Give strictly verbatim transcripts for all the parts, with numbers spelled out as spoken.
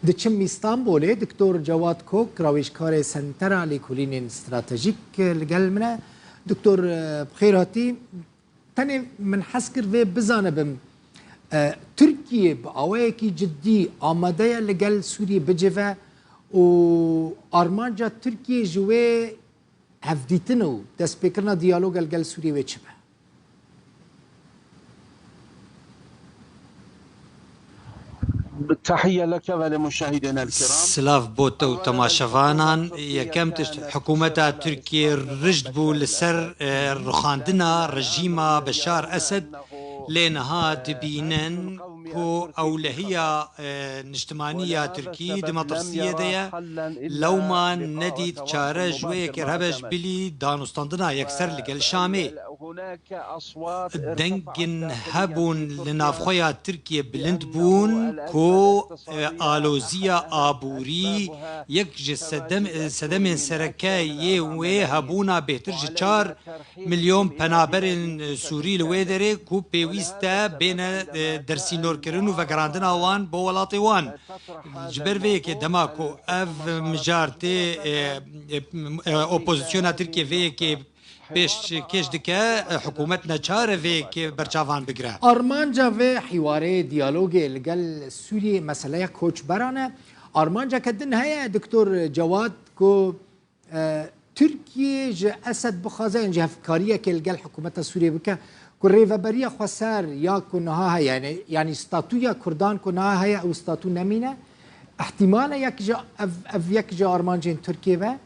Diçim Îstanbolê, Doktor Cewad Kok, rawêjkarê Sentera Lêkolînên Stratejîk, e, li gel min e. Doktor, e, bi xêr hatî. Tenê min hez kir vê bizanibim, e, Tirkiye bi awayekî cidî amade ye li gel Sûriyê bicive û armanca Tirkiye ji wê hevdîtin û destpêkirina diyaloga li gel Sûriyê wê çi be? تحية لك ولمشاهدينا الكرام. Silav bo te û temaşevanan. Yekem tişt, hikûmeta Tirkiyê rijd bû li ser, e, rixandina rejîma Beşar Esed, lê niha dibînin ku ewlehiya, e, niştimanî ya Tirkî di metirsiyê de ye. Lewma nedît çare ji wê yekê re hebe ji bilî danûstandina yekser li gel Şamê. Dengên hebûn li navxweya Tirkiyê bilind bûn ku, e, aloziya aborî yek ji sedem-, sedemên sereke yê wê hebûna bêhtir ji çar milyon penaberên Sûrî li wê derê ku pêwîst e bêne, e, dersînorkirin û vegerandina wan bo welatê wan. Ji ber vê yekê dema ku ev mijar tê, e, e, e, opozisyona Tirkiyê vê yekê pêşkêş dike, e, hikûmet neçar e vê yekê berçavan bigire. Armanca vê hîwareyê, diyalogê li gel Sûriyê meseleya koçberan e. Armanceke din heye, Doktor Cewad, ku, e, Tirkiye ji Esed bixwaze yan jî hevkariyekê li gel hikûmeta Sûriyê bike, ku rêveberiya xweser ya ku niha heye, yanî, yanî statûya Kurdan ku niha heye, ew statû nemîne. Îhtîmal e yek ji ev, ev yek ji armancên Tirkiyê be?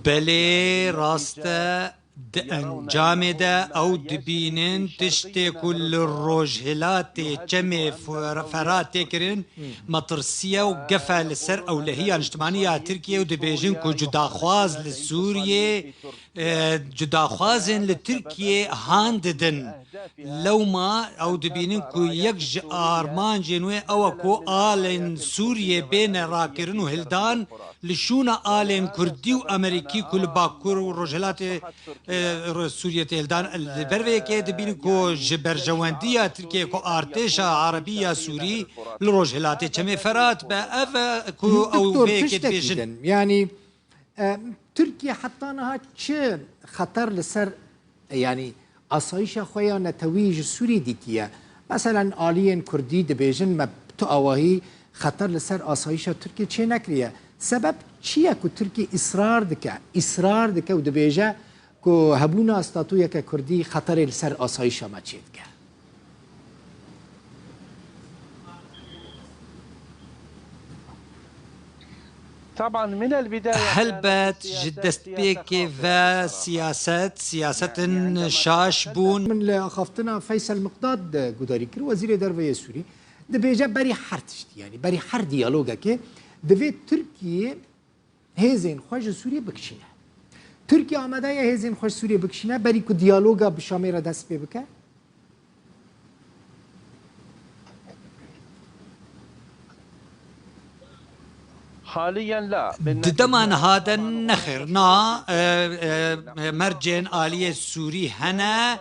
Belê, rast e. Di encamê de ew dibînin tiştê ku li Rojhilatê Çemê Fer-, Ferat tê kirin, metirsiye û gef e li ser ewlehiya niştimanî ya Tirkiyê û dibêjin ku cudaxwaz li Sûriyê, e, cudaxwazên li Tirkiyê han didin. Lewma ew dibînin ku yek ji armancên wê ew e ku alên Sûriyê bêne rakirin û hildan, li şûna alên Kurdî û Amerîkî ku li Bakur û Rojhilatê, e, Sûriyê tê hildan. Li ber vê yekê dibînin ku ji berjewendiya Tirkiyê ku artêşa Erebî ya Sûrî li Rojhilatê Çemê Ferat be, ev e ku ew vê yekê dibêjin. Yanî, e, Tirkiye heta niha çi xeter li ser, e, yanî asayişa xwe ya netewî ji Sûrî dîtiye? Meselen, aliyên Kurdî dibêjin, me tu awahî xeter li ser asayişa Tirkiyê çênekiriye. Sebeb çi ye ku Tirkiye îsrar dike, îsrar dike û dibêje ku hebûna statûyeke Kurdî xeterê li ser asayişa me çêdike? Helbet ji destpêkê ve siyaset, siyasetin şaş bûn. Min li axaftina Feysel Miqdad de gudarî kir, Wezîrê Derve yê Sûrî. Dibêje berî her tiştî, yanî berî her diyalogekê divê Tirkiye hêzên xwe ji Sûriyê bikişîne. Tirkiye amade ye hêzên xwe ji Sûriyê bikişîne, berî ku diyaloga bi Şamê re dest pê bike? Di dema niha de nexêr, na, e, e, mercên aliyê Sûrî hene.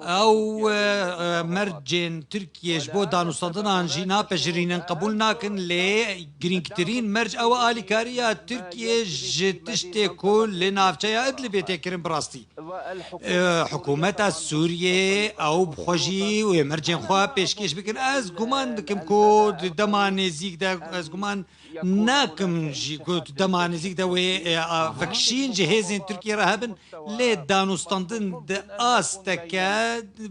Ew, e, e, mercên Tirkiyê ji bo danûstandinan jî napejirînin, qebûl nakin, lê girîngtirîn merc ew e alîkariya Tirkiyê ji tiştê ku li navçeya Idlibê tê kirin bi rastî. E, hikûmeta Sûriyê ew bi xwe jî wê mercên xwe pêşkêş bikin. Ez guman dikim ku di dema nêzîk de, ez guman nakim jî ku di dema nêzîk de wê, e, a, vekişîn ji hêzên Tirkiyê re hebin, lê danûstandin di asteke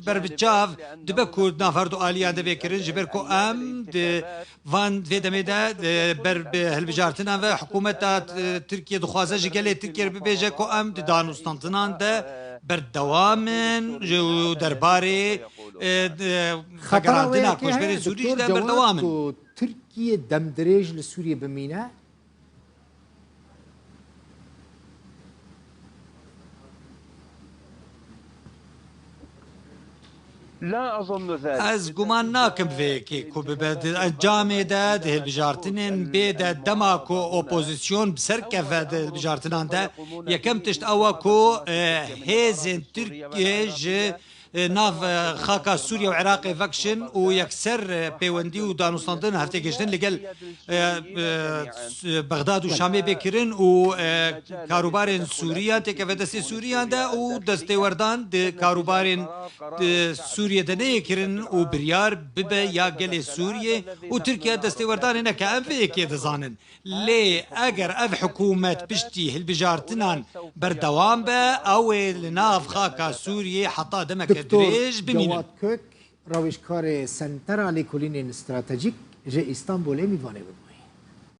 berbiçav dibe ku di nav her du aliyan de bê kirin, ji ber ku em di van vê demê de, e, ber bi hilbijartinan ve hikûmeta, e, Tirkiyê dixwaze ji gelê Tirkiyê re bibêje ku em di danûstandinan de berdewam in û derbarê, e, e, vegerandina koçberê Sûrî jî de berdewam in. Tirkiye demdirêj li Sûriyê bimîne? Ez guman nakim vê yekê ku bibe di encamê de, di hilbijartinên bê de, dema ku opozîsyon bi ser keve di hilbijartinan de, yekem tişt ew e ku, e, hêzên Tirkiyê ji e, nav, e, xaka Sûriye û Iraqê vekişin û yekser, e, pêwendî û danûstandin heftê giştin li gel, e, e, s-, Bexdad û Şamê bê kirin û, e, karûbarên Sûriyan têkeve destê Sûriyan de û destêwerdan di karûbarên, e, Sûriye de neyê kirin û biryar bibe ya gelê Sûriye û Tirkiye destêwerdanê neke. Em vê yekê dizanin. Lê eger ev hikûmet piştî hilbijartinan berdewam be, ew ê li nav xaka Sûriyê heta demeke Doktor dirêj bimînin. Cewad Kök, rawêjkarê Sentera Lêkolînên Stratejîk ji Îstanbulê mîvanê bû.